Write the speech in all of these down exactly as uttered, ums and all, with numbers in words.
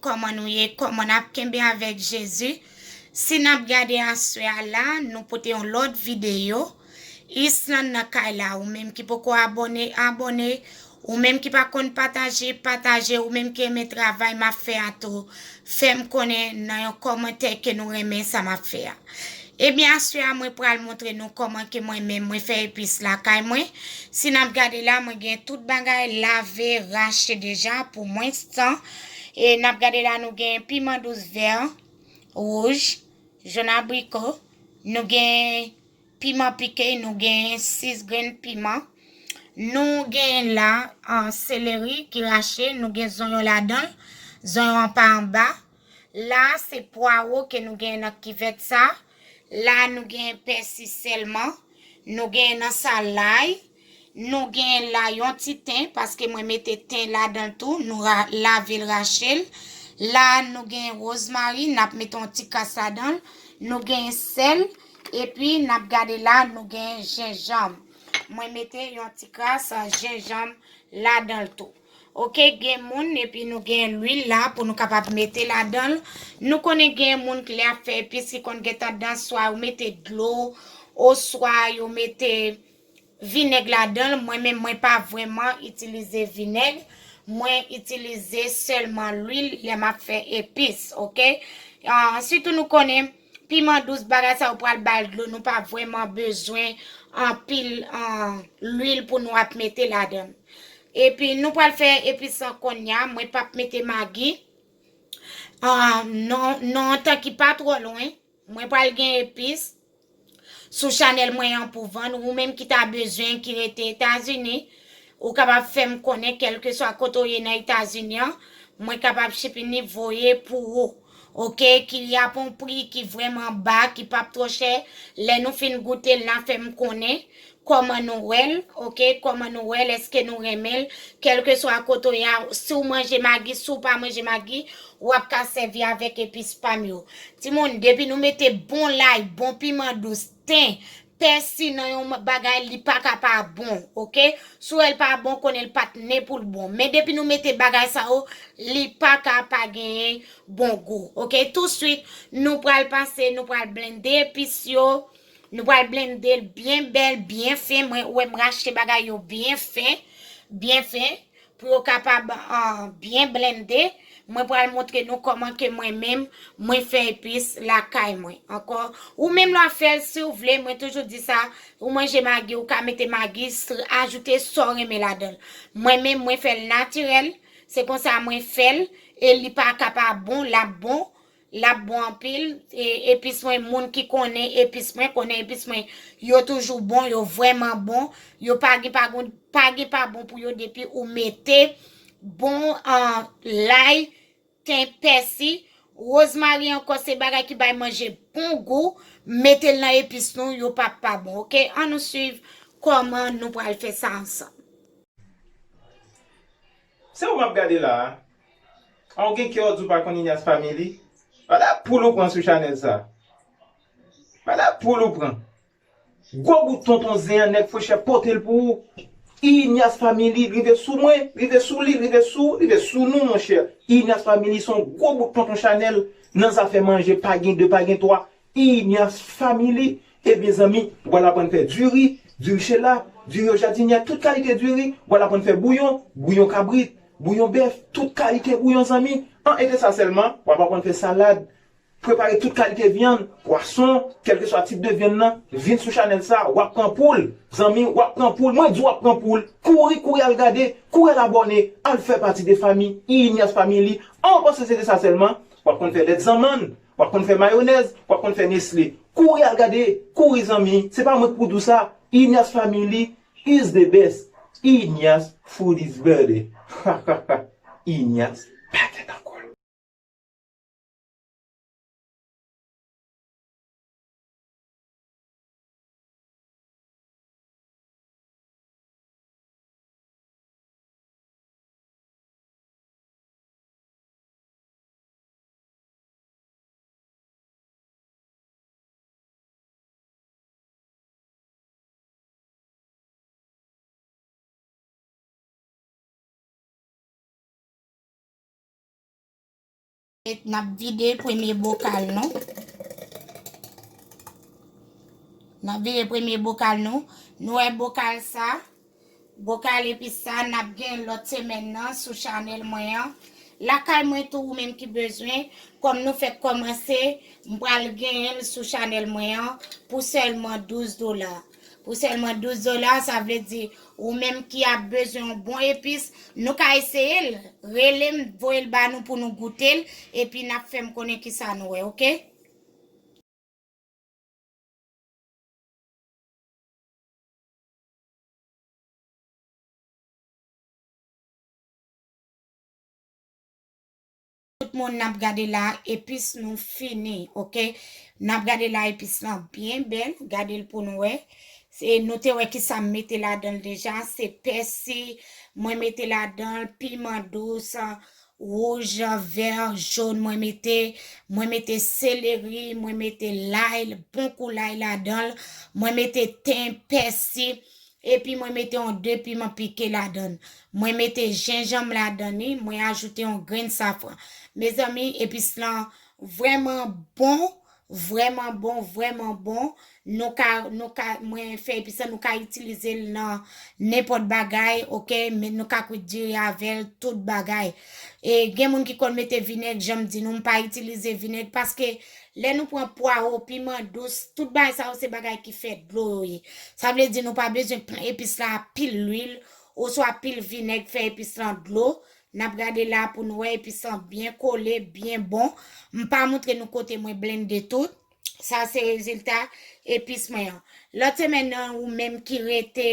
kòman nou ye, kòman n ap kenbe avèk Jezi. Si n ap gade aswè a la, nou pote yon lòt videyo. Island nan kay la, ou menm ki poko abòne, abòne. Ou menm ki pa konn pataje, pataje. Ou menm ki renmen travay m ap fè a tou, fè m konnen nan yon kòmantè ke nou renmen sa m ap fè a. Ebyen, aswè a, mwen pral montre nou kòman ke mwen menm mwen fè epis lakay mwen. Si n ap gade la, mwen gen tout bagay lave, rache deja pou mwens tan. E n ap gade la, nou gen piman dous vè, wouj, jòn abriko, nou gen piman pike, nou gen sis grenn piman. Nou gen la, an, seleri ki rache, nou gen zonyon ladan l, zonyon an pa anba. La, se pwawo ke nou gen nan kivèt sa. La, nou gen pèsi sèlman. Nou gen nan sa lay. Nou gen la yon ti ten, paske mwen mete ten ladan l tou. Nou ra-, lave l, rache l. La, nou gen wozmari, n ap mete yon ti kras ladan l. Nou gen sèl. Epi, n ap gade la, nou gen jenjanm. Mwen mete yon ti kras jenjanm ladan l tou. Oke, gen moun, epi nou gen lwil la pou nou kapab mete ladan l. Nou konnen gen moun ki lè ap fè epis ki konn gen tandans swa yo mete dlo, oswa yo mete vinèg ladan l. Mwen menm, mwen pa vrèman itilize vinèg. Mwen itilize sèlman lwil lè m ap fè epis, oke? Ah, sitou nou konnen piman dous, bagay sa yo pral ba l dlo, nou pa vrèman bezwen anpil, ah, lwil pou nou ap mete ladan l. Epi nou pral fè epis lan kounye a, mwen p ap mete magi. Ah, non, non, tan ki pa twò lwen, mwen pral gen epis sou chanèl mwen an pou vann. Ou menm ki ta bezwen, ki rete Etazini, ou kapab fè m konnen, kèlkeswa kote w ye nan Etazini an, mwen kapab chipini voye pou ou. Oke, ki ap yon pri ki vrèman ba, ki p ap twò chè. Lè nou fin goute l, n a fè m konnen kòman nou wè l, oke, kòman nou wè l, èske nou renmen l, kèlkeswa kote w ye a, si w manje magi, si w pa manje magi, w ap ka sèvi avèk epis pa m yo. Timoun, depi nou mete bon lay, bon piman dous, ten, pèsi nan yon bagay, li pa ka pa bon, oke? Si w wè l pa bon, konnen l pa t nen pou l bon. Men depi nou mete bagay sa yo, li pa ka pa genyen bon gou, oke? Touswit, nou pral pase, nou pral blende epis yo, nou pral blende l byen bèl, byen fen. Mwen, ou wè m rache bagay yo byen fen, byen fen. Pou yo kapab, ah, byen blende. Mwen pral montre nou kòman ke mwen menm, mwen fè epis lakay mwen. Ankò, ou menm lè w ap fè l, si w vle, mwen toujou di sa, ou manje magi, ou ka mete magi, s-, ajoute sa w renmen ladan l. Mwen menm, mwen fè l natirèl, se konsa mwen fè l, e li pa ka pa bon, l ap bon. L ap bon anpil. E, epis mwen, moun ki konnen epis mwen, konnen epis mwen, yo toujou bon, yo vrèman bon. Yo pa gen, pa gen, pa gen pa bon pou yo depi ou mete bon, ah, lay, ten, pèsi, wozmari ankò, se bagay ki bay manje bon gou. Mete l nan epis nou, yo p ap pa bon, oke? Ann nou swiv kòman nou pral fè sa ansanm. Se ou m ap gade la a. A, ou gen kè w di w pa konn Ignace Family? Gade poul ou pran sou chanèl sa. Gade poul ou pran. Gwo bout tonton zen an, nèg frechè pote l pou ou. Ignace Family rive sou mwen, rive sou li, rive sou, rive sou nou, monchè. Ignace Family se yon gwo bout tonton chanèl nan zafè manje, pa gen de, pa gen twa. Ignace Family. Ebyen, zanmi, w al aprann fè diri, diri chela, diri o jadinyè, tout kalite diri. W al aprann fè bouyon, bouyon kabrit, bouyon bèf, tout kalite bouyon, zanmi. An, e te sa sèlman, w ap aprann fè salad, prepare tout kalite vyann, pwason, kèlkeswa tip de vyann nan, vin sou chanèl sa, w ap pran poul, zanmi, w ap pran poul. Mwen di w ap pran poul, kouri, kouri al gade, kouri al abòne, al fè pati de fanmi Ignace Family. An, w panse se te sa sèlman? W ap konn fè lèt zanmann, w ap konn fè mayonèz, w ap konn fè Nestlé. Kouri al gade, kouri zanmi, se pa mwen k pou di w sa. Ignace Family is the best. Ignace food is better. Ignace pa gen ankò. N ap vide premye bokal nou. N ap vide premye bokal nou. Nou wè bokal sa. Bokal epis sa, n ap gen lòt semèn nan sou chanèl mwen an. Lakay mwen tou, ou menm ki bezwen, kòm nou fèk kòmanse, m pral genyen l sou chanèl mwen an pou sèlman douz dola. Pou sèlman douz dola, sa vle di, ou menm ki ap bezwen yon bon epis, nou ka eseye l. Rele m, voye l ba nou pou nou goute l, epi n ap fè m konnen kisa nou wè, oke? Tout moun n ap gade la, epis nou fini, oke? N ap gade la, epis lan byen bèl, gade l pou nou wè. Se, nou te wè kisa m mete ladan l deja, se pèsi, mwen mete ladan l, piman dous, wouj, vè, jòn, mwen mete, mwen mete seleri, mwen mete lay, bon kou lay ladan l, mwen mete ten, pèsi, epi mwen mete yon de piman pike ladan l. Mwen mete jenjanm ladan li, mwen ajoute yon grenn safran. Mezanmi, epis lan vrèman bon, vrèman bon, vrèman bon. Nou ka, nou ka, mwen fè epis lan, nou ka itilize l nan nenpòt bagay, oke? Men nou ka kwit diri avè l, tout bagay. E gen moun ki konn mete vinèg, jan m di nou, m pa itilize vinèg, paske lè nou pran pwawo, piman dous, tout bagay sa yo se bagay ki fè dlo yo ye. Sa vle di nou pa bezwen pran epis la pil lwil, oswa pil vinèg fè epis lan dlo. N ap gade la pou nou wè epis lan byen kole, byen bon. M pa montre nou kote mwen blende tout. Sa se rezilta epis mwen an. Lòt semèn nan, ou menm ki rete,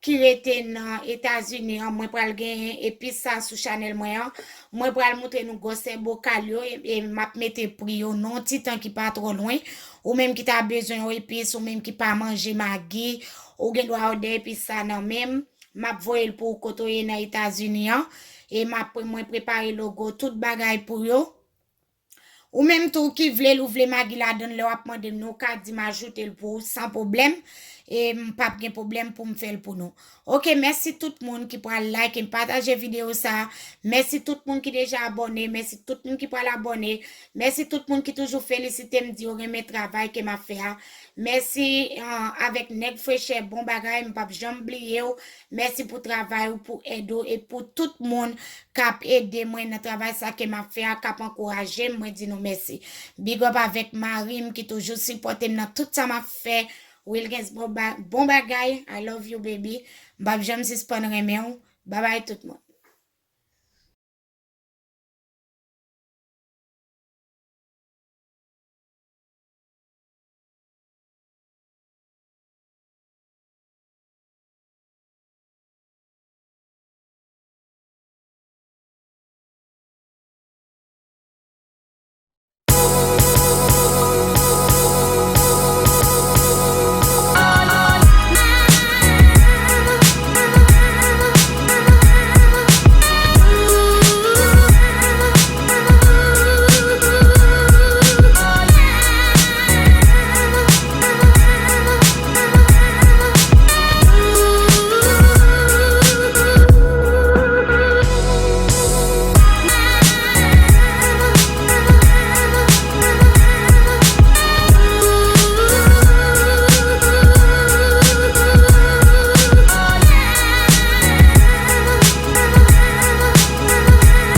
ki rete nan Etazini an, mwen pral genyen epis sa sou chanèl mwen an. Mwen pral montre nou gwosè bokal yo e, e m ap mete pri yo nan yon ti tan ki pa twò lwen. Ou menm ki ta bezwen yon epis, ou menm ki pa manje magi, ou gen dwa òdè epis sa nan men m. M ap voye l pou ou kote w ye nan Etazini an. E m ap, mwen prepare logo, tout bagay pou yo. Ou menm tou ki vle l, ou vle magi ladan l, lè w ap mande m, nou ka di m ajoute l pou ou san pwoblèm. E m p ap gen pwoblèm pou m fè l pou nou. Oke, mèsi tout moun ki pral like e pataje videyo sa. Mèsi tout moun ki deja abòne, mèsi tout moun ki pral abòne. Mèsi tout moun ki toujou felisite m, di yo renmen travay ke m ap fè a. Mèsi, ah, avèk Nèg Frechè, bon bagay, m p ap janm bliye w. Mèsi pou travay ou, pou èd ou e pou tout moun k ap ede mwen nan travay sa ke m ap fè a, k ap ankouraje m, mwen di nou mèsi. Big up avèk mari m ki toujou sipòte m nan tout sa m ap fè. Wilgens, bon ba-, bon bagay, I love you, baby. M p ap janm sispann renmen w. Babay tout moun.